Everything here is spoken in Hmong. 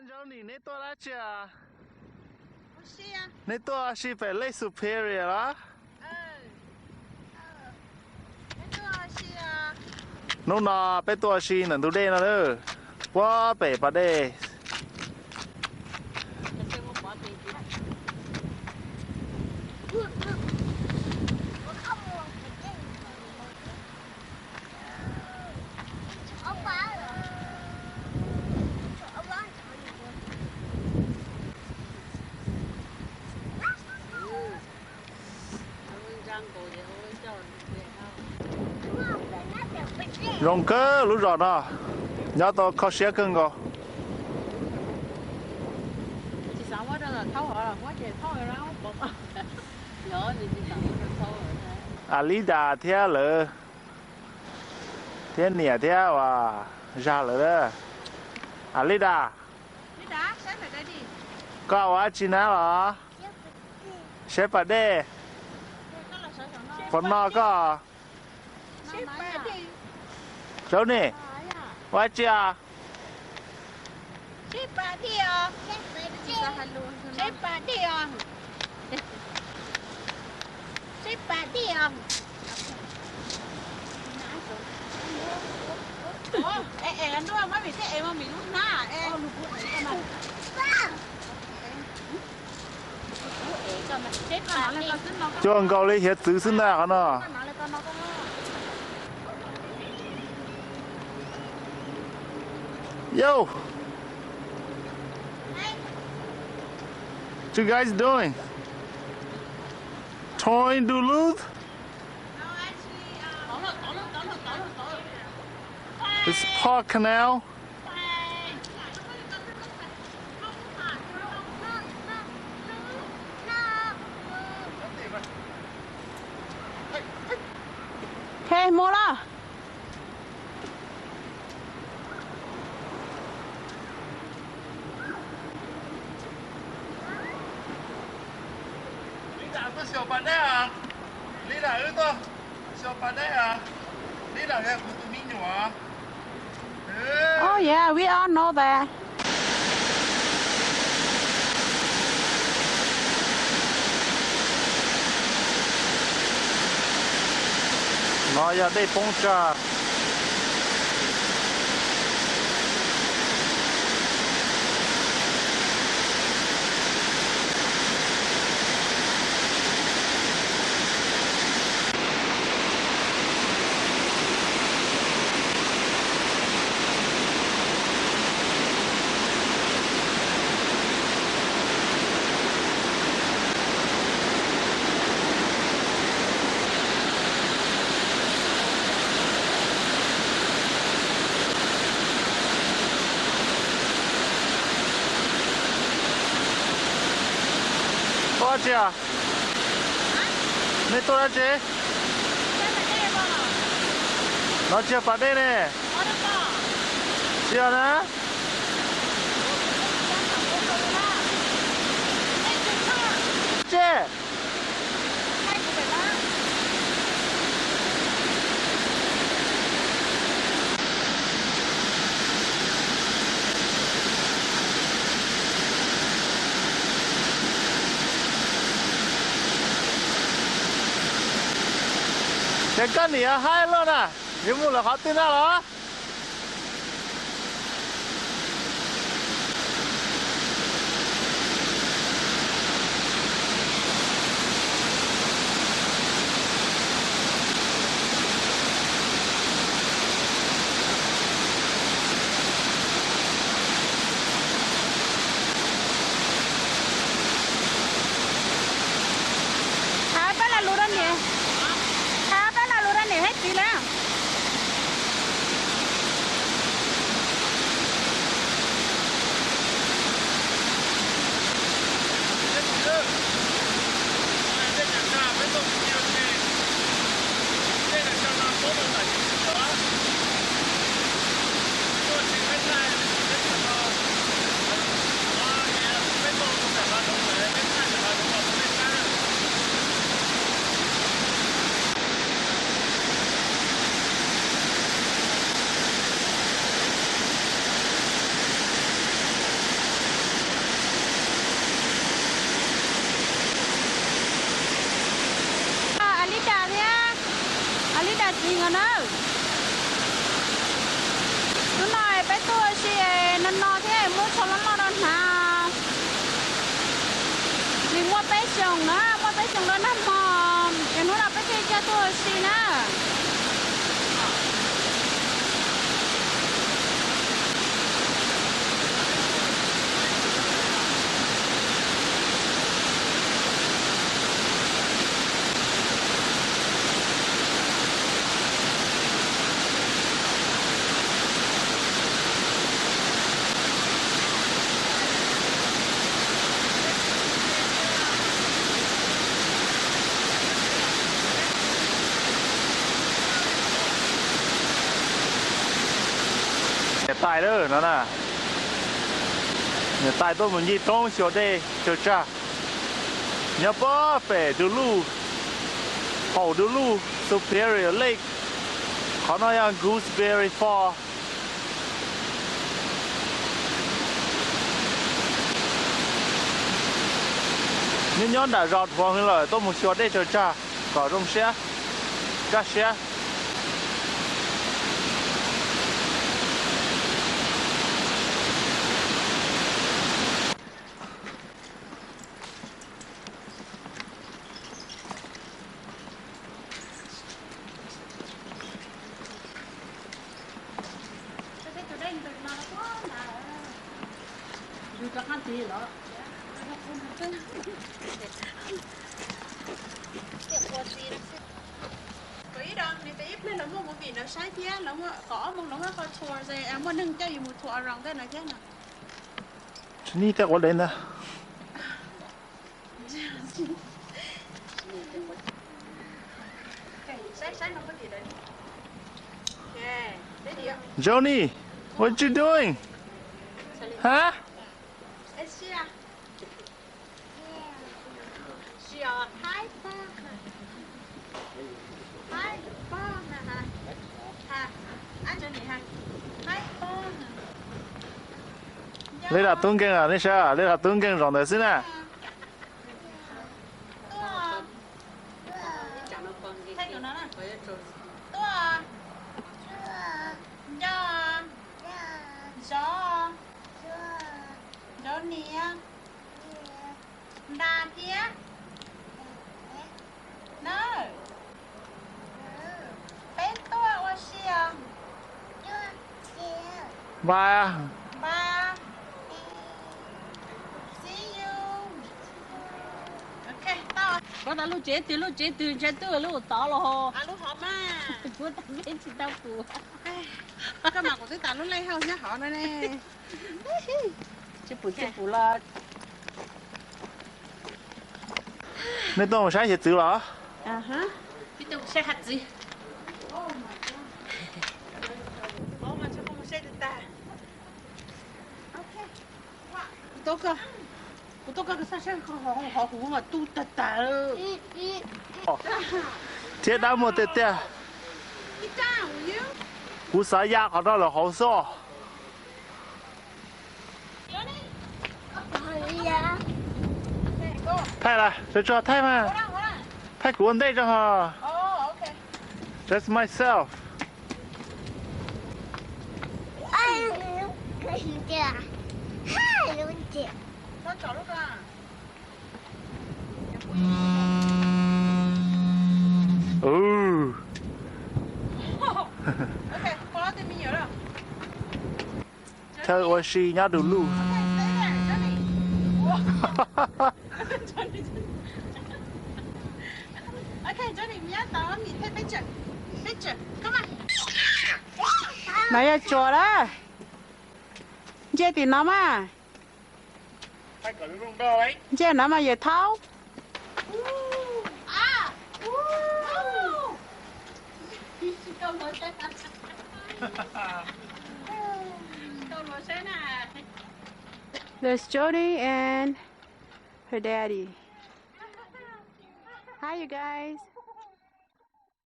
Neb tuaj dab tsi? Neb tuaj ua si pem Lake Superior los? Hnub no peb tuaj ua si ntawm ntug dej no lawm, puag pem pas dej. Zoo kawg lub zos no, nyob tau kho siab kawg nkaus. Alida thiab lawv, thiab niam thiab uas zag lawv. Alida, koj ua dab tsi na los? Saib pas dej. Puas no koj? Saub ne, ua dab tsi os? Cuag nkaus li hiav txwv xwb ntag qhov no. Yo, what you guys doing? Towing Duluth? It's Park Canal. Khe mus los. Lila, wb tuaj xyuas pas dej, Lila yog kuv tus me nyuam. Oh yeah, we all know that. No yog dej poob tsag. Koj tsi? Nej tuaj dab tsi? No tsis yog pas dej ne. Tsis yog na. Tsi. Ces koj niam haib loj na, yuav mus lawm qhov twg na los? Thab peb lo lus rau niam, thab peb lo lus rau niam thiab txiv na. Peb tseem los nag hmo, ces hnub no peb thiaj coj tuaj ua si na. Niam tais lawm no na. Niam tais tuaj mus ncig roob xyuas dej tsawg tsag. Nyob puag pem du luj, haum du luj Superior Lake. Qhov no yog Gooseberry Fall. Nyob nyob nram zos dhuav heev lawm, tuaj mus xyuas dej tsawg tsag kom zoo siab, kaj siab. Ib pliag lawv muaj movie no saib thiab, kaum ob moos lawv muaj qhov tour, muaj neeg coj yus mus tour around ntawm no thiab no. Saib, saib no puag tim lawm. Johnny, what you doing? Huh? Lej Dam Tub Nkeeg, nej saib, Lej Dam Tub Nkeeg zaum ntawd xwb na. Tuaj. Nco. Zov. Zov niam. Nta thiab. Na. Peb tuaj ua si os. Bye. Bye. See you. Ok, tau. Koj tas lub tsev twg, lub tsev twg ntshai twb lub tod los. Lub hov mas. Kuv tas peb tsis tau pum. Koj mas kuv twb tas lub lej hauj nyob hov no ne. Tsis pum tsis pum los. Nej tuaj mus saib hiav txwv los? Saib hiav txwv. Kuv tuaj koj, kuv tuaj koj, koj saib, hov kuv mas tu tag tag. Thiab dab muag tiag tiag. Kuv xav ya qhov no lawm hauv xwb. Thaij las, tsuas tsuas thaij mas. Thaij kuv ua ntej tso ho. Just myself. Chaw ua si nyob du luj. No yog tsuas lawm. Ntsia tim no mas. Ntsia no mas yawg thaub. There's Jody and her daddy. Hi, you guys.